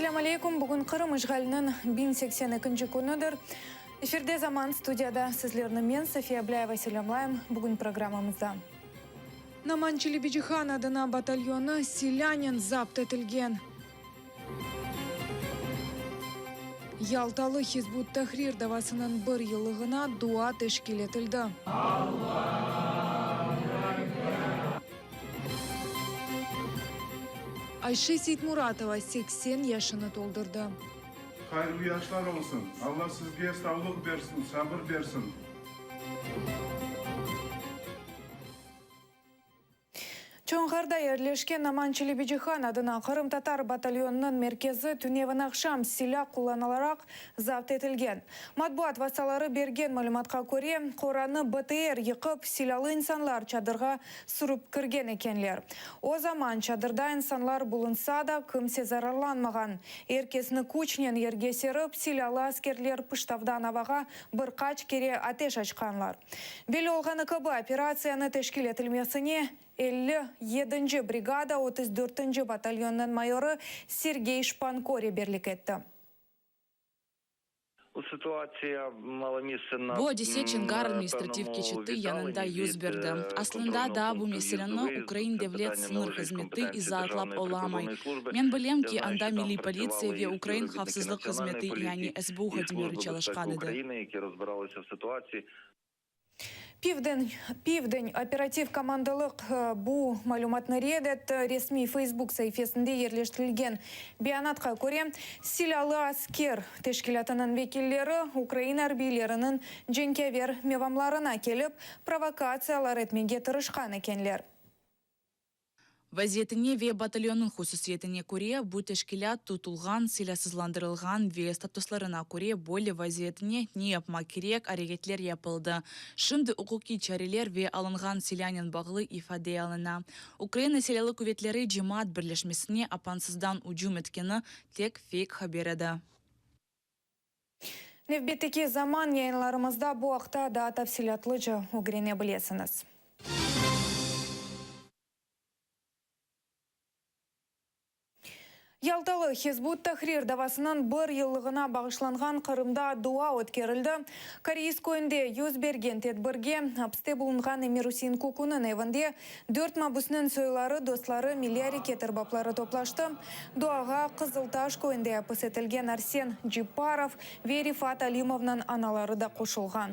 Selâm aleyküm! Bugün Qırım işğaliniñ 1082-nci künüdir. Efirde Zaman, studiyada sizlerni men, Safiye Ablâyeva, selâmlayım. Bugün programmamızda. Noman Çelebicihan adına batalyonı silânen zapt etilgen. Yaltalı Hizb ut-Tahrir davasınıñ bir yıllığına dua teşkil etildi. Ayşe Seytmuratova 80 yaşını toldurdı. Hayırlı yaşlar olsun! Alla sizge savlıq bersin, sabır bersin! Çonğarda yerleşken Noman Çelebicihan adına qırımtatar batalyonınıñ merkezi tünevin aqşam silâ qullanılaraq zapt etilgen. Matbuat vastaları bergen malümatqa köre, qoranı BTR yıqıp, silâlı insanlar çadırğa sürip kirgen ekenler. O zaman çadırda insanlar bulunsa da, kimse zararlanmağan. Er kesni küçnen yerge serip, silâlı askerler pıştavdan avağa bir qaç kere ateş açqanlar. Belli olğanı kibi, operatsiyanı teşkil etilmesine 57-nci brigada 34-nci batalyonınıñ mayorı Sergey Şpanko reberlik etti. Bu adise Çonğar administrativ keçiti yanında yüz berdi. Aslında daa bu meseleni Ukrain devlet sıñır hızmeti izaatlap olamay. Men bilem ki, anda Milliy politsiya ve Ukrain havfsızlıq hızmeti, yani SBU hadimleri çalışqan edi. Pivden, Pivden operativ komandalıq bu malümatnı red etti. Resmiy Facebook saifesinde yerleştirilgen beyanatqa köre, silâlı asker teşkilâtınıñ vekilleri ukrain arbiyleriniñ cenkâver mevamlarına kelip, provokatsiyalar etmege tırışqan ekenler. Vaziyetine ve batalyonnıñ hususiyetine köre, bu teşkilât tutulğan, silâsızlandırılğan ve statuslarına köre böyle vaziyetine ne yapmaq kerek areketler yapıldı. Şimdi uquqiy çareler ve alınğan silânen bağlı ifade alına. Ukraina Silâlı quvetleri cemaat birleşmesine apansızdan ücüm etkeni tek feyk haber edi. Nevbetteki Zaman yayınlarımızda bu aqta daa tafsilâtlıca ögrene bilesiñiz. Yaltalı Hizb ut-Tahrir davasınıñ bir yıllığına bağışlanğan Qırımda dua ötkerildi. Koreiz köyünde yüz bergen tedbirge apiste bulunğan Emir-Usein Kukunıñ evinde dört mabüsniñ soyları, dostları, milliy areket erbapları toplaştı. Duağa Qızıltaş köyünde apis etilgen Arsen Cepparov ve Refat Alimovnıñ anaları da qoşulğan.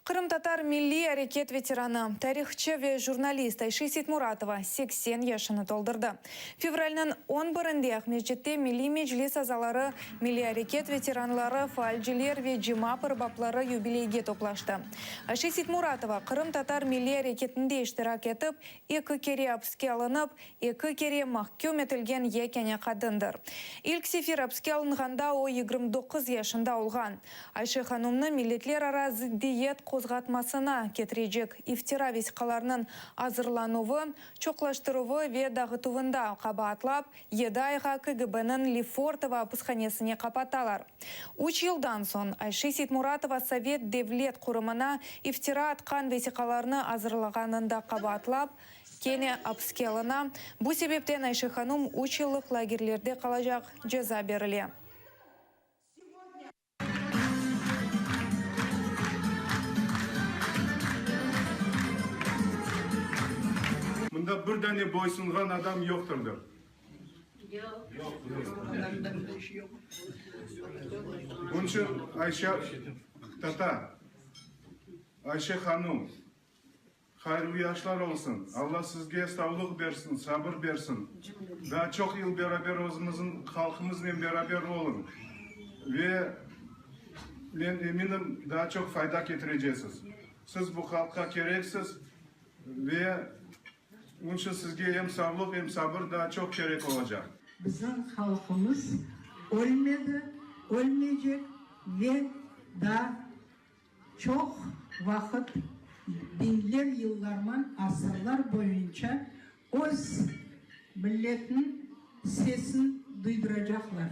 Qırımtatar milliy areket veteranı, tarihçı ve jurnalist Ayşe Seytmuratova 80 yaşını toldurdı. Fevralniñ on birinde Aqmescitte Milliy Meclis azaları, milliy areket veteranları, faalciler ve cemaat erbapları yubileyge toplaştı. Ayşe Seytmuratova qırımtatar milliy areketinde iştirak etip, eki kere apiske alınıp, eki kere mahküm etilgen yekâne qadındır. İlk sefer apiske alınğanda o 29 yaşında olğan. Ayşe hanumnı milletlerara zıddiyet qozğatmasına ketirecek iftira vesiqalarınıñ azırlanuvı, çoqlaştıruvı ve dağıtuvında qabaatlap, yedi ayğa KGB-niñ Lefortovo apishanesine qapatalar. Üç yıldan soñ Ayşe Seytmuratova sovet devlet qurumına iftira atqan vesiqalarnı azırlağanında qabaatlap, kene apiske alına. Bu sebepten Ayşe hanum üç yıllıq lagerlerde qalacaq ceza berile. Mında bir dane boysunğan adam yoqtırdır. Bunıñ içün Ayşe tata, Ayşe hanum, hayırlı yaşlar olsun, Alla sizge savlıq bersin, sabır bersin, daa çoq yıl beraber özümizniñ halqımıznen beraber oluñ ve men eminim, daa çoq fayda ketirecesiz. Siz bu halqqa kereksiz ve onıñ içün sizge em savlıq, em sabır daa çoq kerek olacaq. Bizim halqımız ölmedi, ölmeycek ve daa çoq vaqıt, biñler yıllarman, asırlar boyunca öz. milletniñ sesini duyduracaqlar.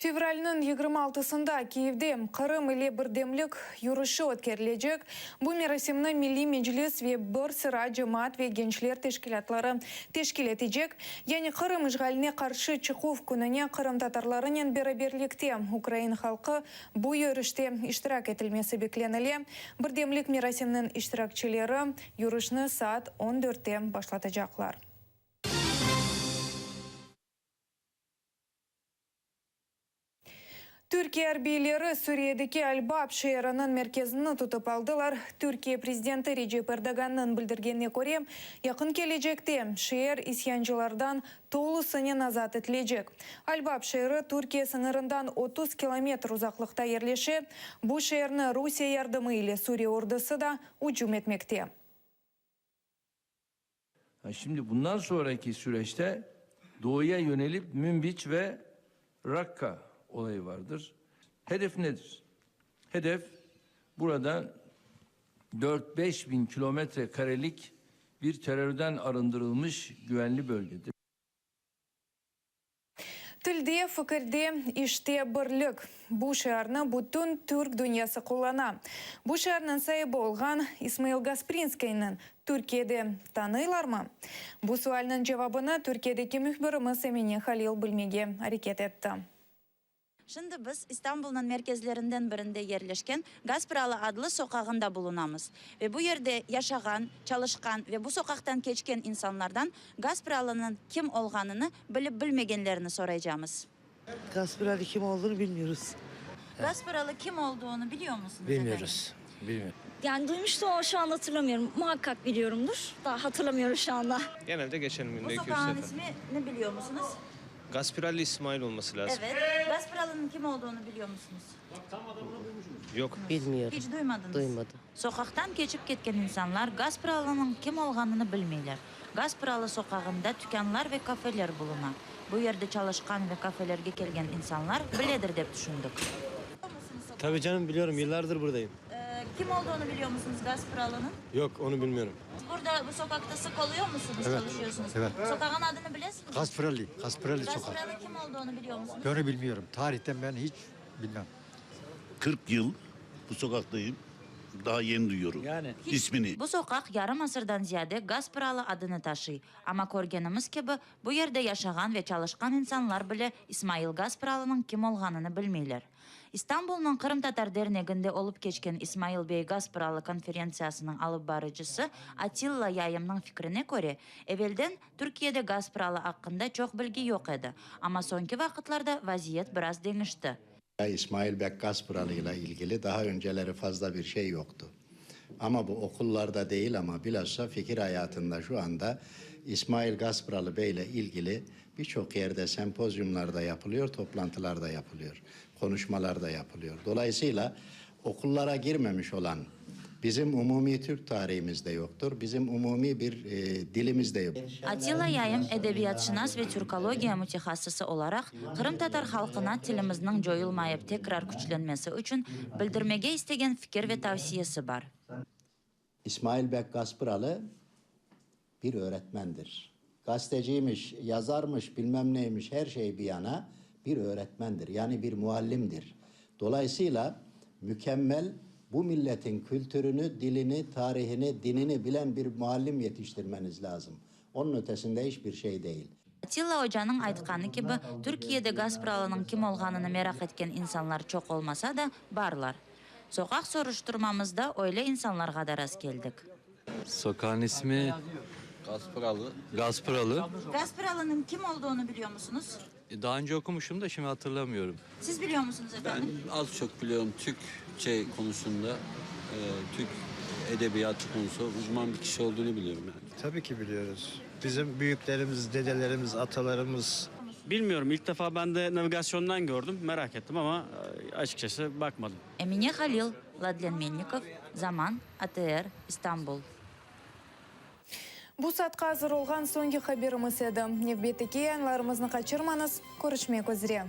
Fevralniñ 26-sında Kiyevde Qırım ile birdemlik yürüşi ötkerilecek. Bu merasimni Milliy Meclis ve bir sıra cemaat ve gençler teşkilâtları teşkil etecek. Yani Qırım işğaline qarşı çıquv kününe qırımtatarlarınen beraberlikte ukrain halqı bu yürüşte iştirak etilmesi beklenile. Birdemlik merasiminiñ iştirakçileri yürüşni saat on dörtte başlatacaqlar. Türkiye arbiyleri Suriyedeki Al-Bab şeeriniñ merkezini tutıp aldılar. Türkiye prezidenti Recep Erdogannıñ bildirgenine köre, yaqın kelecekte şeer isyancılardan tolusınen azat etilecek. Al-Bab şeeri Türkiye sıñırından 30 kilometr uzaqlıqta yerleşe. Bu şeerni Rusiye yardımı ile Suriye ordusı da ücüm etmekte. Şimdi bundan sonraki süreçte doğuya yönelip Münbiç ve Rakka olayı vardır. Hedef nedir? Hedef burada 4-5 bin kilometre karelik bir terörden arındırılmış güvenli bölgedir. Tilde, fikirde, işte birlik. Bu şiarnı bütün türk dünyası qullana. Bu şiarnıñ saibi olğan İsmail Gasprinskiyniñ Türkiyede tanıylarmı? Bu sualniñ cevabını Türkiyedeki mühbirimiz Emine Halil bilmege areket etti. Şimdi biz İstanbulnıñ merkezlerinden birinde yerleşken Gaspıralı adlı soqağında bulunamız ve bu yerde yaşağan, çalışqan ve bu soqaqtan keçken insanlardan Gaspıralınıñ kim olğanını bilip-bilmegenlerini soraycamız. Gaspıralı kim olduğunu bilmiyoruz. Gaspıralı kim olduğunu biliyor musunuz efendim? Bilmiyoruz. Bilmiyorum. Yani duymuştum ama şu an hatırlamıyorum. Muhakkak biliyorumdur. Daha hatırlamıyorum şu anda. Genelde geçerim Bu günde 2-3 sokağın sefer. ismi ne biliyor musunuz? Gaspirali İsmail olması lazım. Evet. Gaspıralı'nıñ kim olduğunu biliyor musunuz? Yok. Bilmiyorum. Hiç duymadınız. Duymadım. Soqaqtan keçip ketken insanlar Gaspıralı'nıñ kim olğanını bilmeyler. Gaspıralı soqağında tükânlar ve kafeler buluna. Bu yerde çalışqan ve kafelerge kelgen insanlar biledir dep tüşündik. Tabii canım biliyorum yıllardır buradayım. Kim olduğunu biliyor musunuz Gaspıralı'nıñ? Yok onu bilmiyorum. Burada bu soqaqta sıq oluyor musunuz, Evet, çalışıyorsunuz? evet. Soqağın adını bilesiñizmi? Gaspırali, Gaspırali sokak. Gaspıralı kim olduğunu biliyor musunuz? Onu bilmiyorum. Tarihten ben hiç bilmem. 40 yıl bu sokaktayım. Daha yeni duyuyorum Yani. ismini. Bu soqaq yarım asırdan ziyade Gaspıralı adını taşıy. Amma körgenimiz kibi, bu yerde yaşağan ve çalışqan insanlar bile İsmail Gaspıralınıñ kim olğanını bilmeyler. İstanbulnıñ Qırımtatar derneginde olıp keçken İsmail bey Gaspıralı konferentsiyasınıñ alıp barıcısı Atilla Yayımnıñ fikrine köre, evelden Türkiyede Gaspıralı aqqında çoq bilgi yoq edi, amma soñki vaqıtlarda vaziyet biraz deñişti. İsmail Bek Gaspıralı ile ilgili daha önceleri fazla bir şey yoktu. Ama bu okullarda değil ama bilhassa fikir hayatında şu anda İsmail Gaspıralı Bey ile ilgili birçok yerde sempozyumlarda yapılıyor, toplantılarda yapılıyor, konuşmalarda yapılıyor. Dolayısıyla okullara girmemiş olan bizim umumi Türk tarihimizde yoktur, bizim umumi bir e, dilimiz de yok. Atilla Yayım edebiyatşınas ve türkologiya mütehassısı olaraq, qırımtatar halqına tilimizniñ coyulmayıp tekrar küçlenmesi içün bildirmege istegen fikir ve tavsiyesi bar. İsmail Bek Gaspıralı bir öğretmendir. Gazeteciymiş, yazarmış, bilmem neymiş her şey bir yana bir öğretmendir. Yani bir muallimdir. Dolayısıyla mükemmel bu milletin kültürünü, dilini, tarihini, dinini bilen bir muallim yetiştirmeniz lazım. Onun ötesinde hiçbir şey değil. Atilla ocanıñ aytqanı kibi, Türkiyede Gaspıralınıñ kim olğanını meraq etken insanlar çoq olmasa da, barlar. Soqaq soruştırmamızda öyle insanlarğa da rastkeldik. Sokağın ismi Gaspıralı. Gaspıralı. Gaspıralınıñ kim olduğunu biliyor musunuz? Daha önce okumuşum da şimdi hatırlamıyorum. Siz biliyor musunuz efendim? Ben az çok biliyorum Türkçe konusunda, e, Türk edebiyatı konusu uzman bir kişi olduğunu biliyorum yani. Tabii ki biliyoruz. Bizim büyüklerimiz, dedelerimiz, atalarımız Bilmiyorum. İlk defa ben de navigasyondan gördüm. Merak ettim ama e, açıkçası bakmadım. Emine Halil, Vladlen Melnikov, Zaman, ATR, İstanbul. Bu saatqa azır olğan soñki haberimiz edi. Nevbetteki yayınlarımıznı qaçırmañız. Körüşmek üzre.